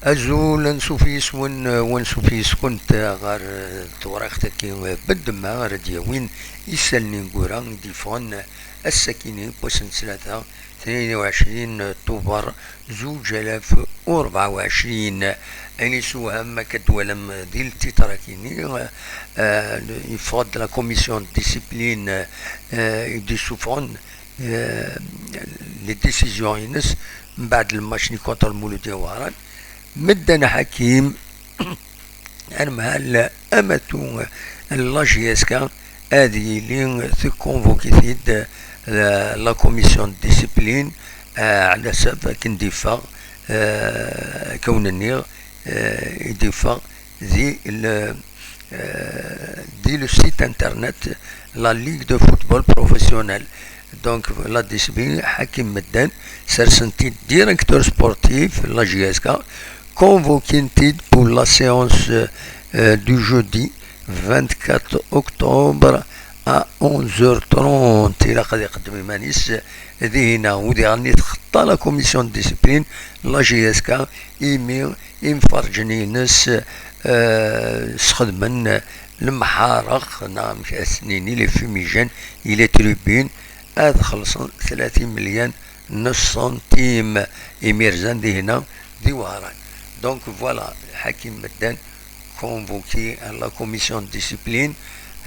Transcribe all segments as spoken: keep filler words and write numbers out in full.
Azul, ansuf yis-wen, wansuf yis-kent ɣer tewriqt-agi n ddemma ara d-yawin isallen ineggura i d-yeffɣen ass-akini n wass n ttlata, tnin u ɛecrin Tubeṛ zuǧ alaf u rebɛa u ɛecrin. Ayen yessewham, akka d-twalam di ltitr-akini, eh, yeffeɣ-d la commission de discipline, eh, i d-yessufɣen eh, les décisions-ines mbeɛd lmatch-nni contre Lmuludya Wehran. Medden ḥakim, anemhal amatu n la J S K ad yili tkonvukit-id, eh, la commission de discipline, eh, ɛla ḥsab akken d-iffeɣ, eh, akka wen-nniɣ, eh, i d-iffeɣ di le, eh, di le site internet la Ligue de football professionnel. Donc, la discipline, ḥakim medden, sersen-t-id directeur sportif, la J S K, convoquin-t-id pour la séance, euh, du jeudi vingt-quatre octobre à onze heures trente. Ilaq ad iqeddem iman-is dihina, u diɣen i txeṭṭa la commission de discipline, la J S K, imi imferǧen-ines, eh, sxedmen lemḥareq, neɣ amek ad s-nini, les fumigènes, i les tribunes, ad xellṣen tlata imelyan n ṣṣentim, imi rzan dihina di Wehran. Donc voilà, ḥakim medden convoqué à la commission de discipline,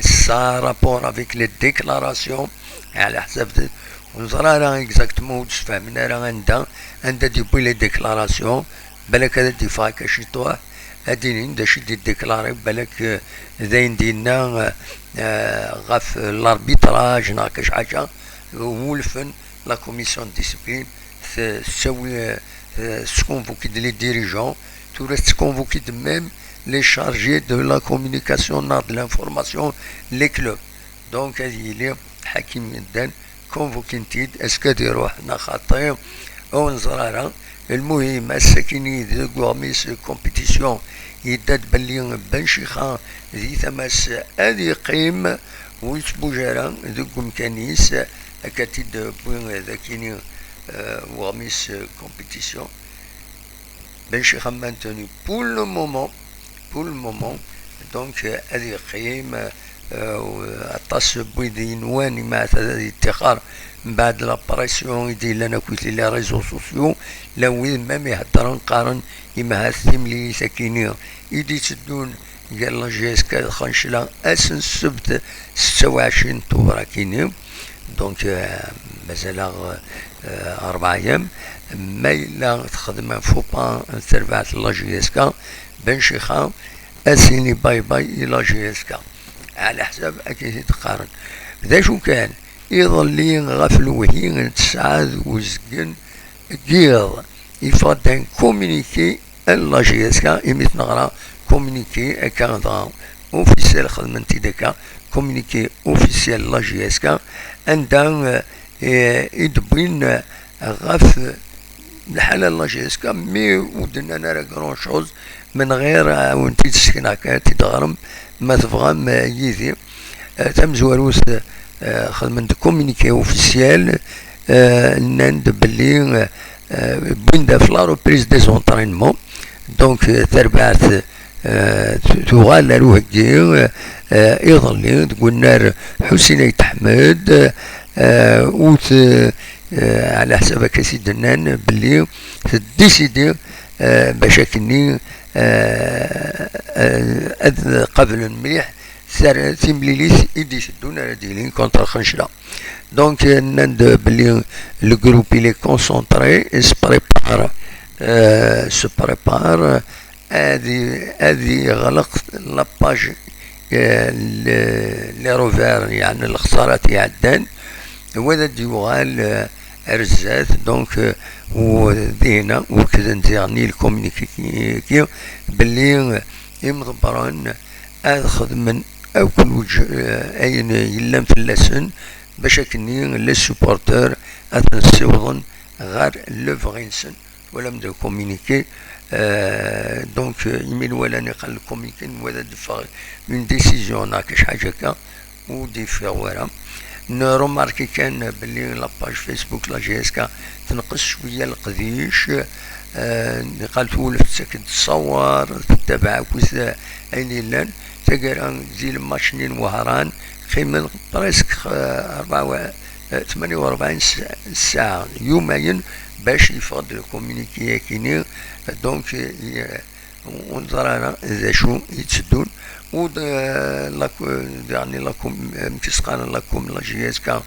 ça a rapport avec les déclarations, ɛla ḥsab de, ur neẓra ara exactement, ur d-sfehmen ara anda, anda d-yewwi les déclarations, balak ad d-yeffeɣ akka ciṭuḥ, ad d-inin d acu i d-iddiklari, balak, eh, d ayen d-yenna, eh, eh, ɣef l'arbitrage neɣ akka ḥaǧa, wulfen la commission de discipline, t-, tettawi, eh, tesconvoque-d les dirigeants, tura tesconvoque-d même les chargés de la communication neɣ de l'information, les clubs. Donc, ad yili ḥakim medden convoquin-t-id, est-ce que ad iruḥ neɣ xaṭi, ur neẓri ara. Lmuhim, ass-akini deg uɣmis compétition, yedda-d belli Ben Chixa di tama-s ad yeqqim, ur yettbuj ara deg umkan-is, akka t-id-wwi d akini, eh, uɣmis compétition. Ben Chixa maintenu pour le moment, pour le moment, donc, euh, ad yeqqim, euh, aṭas n wid yenwan imaɛta ad yettixer mbeɛd la pression i d-yellan akkit les réseaux sociaux, la wid même iheddren qqaren imahat timlilit akini i d-itteddun gar la J S K d Xencla ass n ssebt setta u ɛecrin Tubeṛ akini. Donc, euh, mazal-aɣ, euh, rebɛa ayyam. Ma yella texdem un faux pas terbaɛt n la J S K, Ben Chixa, ad s-yini bye bye i la J S K. Ɛla ḥsab akken i t-id-qqaren. D acu kan, iḍelli ɣef lewhi n tesɛa d uzgen n yiḍ, yeffeɣ-d un communiqué n la J S K, imi t-neɣra communiqué akka dɣa officiel, xedmen-t-id akka, communiqué officiel n la J S K, anda, eh, i d-wwin, eh, ɣef lḥala n la J S K, mi ur d-nnan ara grand chose, من غير, eh, ad wen-t-id-ssekneɣ kan, ad t-id-teɣrem, ma tebɣam, eh, yid-i. Eh, tamezwarut, eh, xedmen-d communiqué officiel, eh, nnan-d belli, eh, eh, wwin-d ɣef la reprise des entraînements. Donc, eh, tarbaɛt, eh, tu-, tuɣal ar uheggi, eh, iḍelli deg unnar Ḥusin Ayt Ḥmed, eh, ur t-, eh, ɛla ḥsab akka s-id-nnan belli teddisidi, eh, bac akkenni, eh, eh, ad qablen mliḥ tar-, timlilit i d-iteddun ara d-yilin contre Xencla. Donc, eh, nnan-d belli le groupe il est concentré et se prépare, eh, se prépare ad i-, ad yeɣleq la page, eh, le-, les revers, yeɛni lexsarat iɛeddan, wa ad d-yuɣal, eh, ar zdat. Donc, eh, u-, dinna ukden diɣen i lkominiki belli, eh, imḍebbren ad xedmen akk lewj-, eh, ayen yellan fell-asen bac akkenni les supporters ad ten-ssiwḍen ɣer lebɣi-nsen. Twalam de communiqué, euh, donc, euh, imi nwala niqal le communiqué, nwala d-teffeɣ une décision neɣ kacḥaǧ akka, ur d-yeffiɣ wara. Nrumarki kan belli la page Facebook la J S K tenqes cwiya leqdic, eh, niqal tulleft tettak-d ṣṣawar, tettabaɛ akkit, eh, ayen yellan. Taggara di lmatch-nni n Wehran, qqimen presque, eh, rebɛa wa-, eh, tmanya u rebɛin s-, ssaɛa, yumayen bac yeffeɣ-d le communiqué-agi-nni. Donc, eh, ur neẓri ara d acu i yetteddun. U d, eh, la co-, daɣen la com-, amek i s-qqaren, la com-, la J S K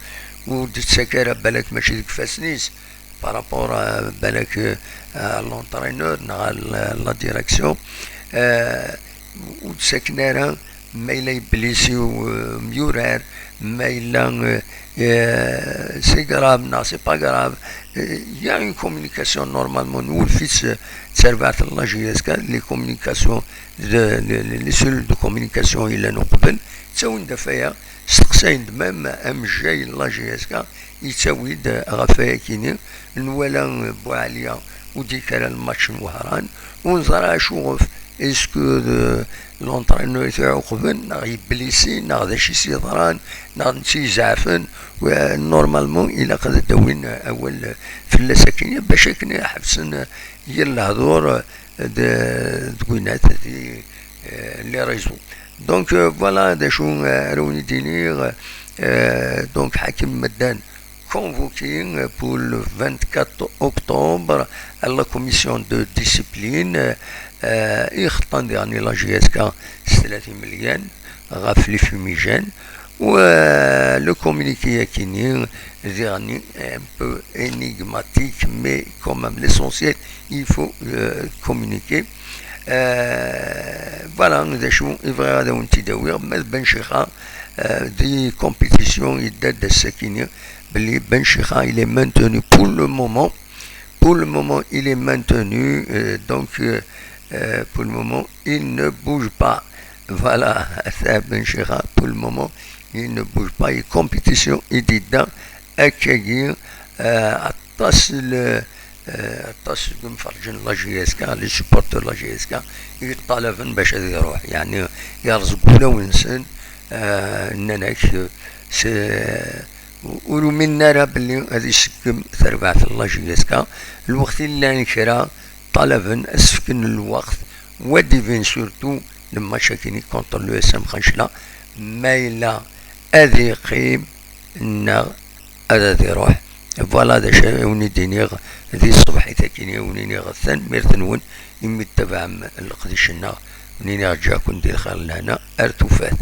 ur d-tettak ara, balak mačči deg ifassen-is, par rapport à, balak, eh, à l'entraîneur neɣ à la, la direction. Eh, ur d-ttaken ara ma yella yeblisi, eh, umyurar, ma yella, eh, eh, c'est grave neɣ c'est pas grave. Eh, il y a une communication normalement, nwulef-itt, eh, d tarbaɛt n la J S K, les communications de, de, de, les cellules de communication yellan uqbel, ttawin-d ɣef waya, steqsayen-d même amejjay n la J S K, yettawi-d ɣef wayakini, nwala Buɛaliya ur d-yekki ara lmatch n Wehran, ur neẓri acuɣef, est-ce que de l'entraîneur i t-iɛuqben, neɣ yeblisi, neɣ d acu i s-yeḍran, neɣ d netta i izeɛfen, wa-, normalement ilaq ad d-awin awal fell-as akkin, bac akken ad ḥebsen yir lehdur d, deg winat di, eh, les réseaux. Donc, euh, voilà d acu, euh, ara wen-d-iniɣ, euh, donc Hakim Meddan convoqué, euh, pour le vingt-quatre octobre à la commission de discipline, euh, ixeṭṭan diɣen la J S K s tlata imelyan ɣef les fumigènes. U, euh, le communiqué-agi-nni diɣen un peu énigmatique, mais quand même l'essentiel, il faut, euh, communiquer. Euh, voilà d acu i bɣiɣ ad awen-t-id-awiɣ. Ma d Ben Chixa, euh, di compétition, yedda-d ass-agi-nni belli Ben Chixa, il est maintenu pour le moment. Pour le moment, il est maintenu. Euh, donc, euh, euh, pour le moment, il ne bouge pas. Voilà, Ben Chixa, pour le moment, il ne bouge pas. I compétition i d-yedda akkagi, euh, aṭas n, eh, aṭas n yimferrǧen n la J S K, les supporters n la J S K, i yeṭṭalaben bac ad iruḥ, yeɛni yerẓ deg wulawen-nsen, eh, nnan-ak, eh, s-, ur uminen ara belli ad iseggem tarbaɛt n la J S K. Lweqt i llan kra ṭalaben ad s-fken lweqt, wa d-ibin surtout le match-agi-nni contre l'U S M Xancla, ma yella ad iqqim neɣ ad, ad iruḥ. Voilà d acu i wen-id-iniɣ di tṣebḥit-agi-nni, wen-iniɣ tanemmirt-nwen imi d-tabaɛem leqdic-nneɣ, wen-iniɣ ǧǧiɣ-ken di lxir lehna ar tufat.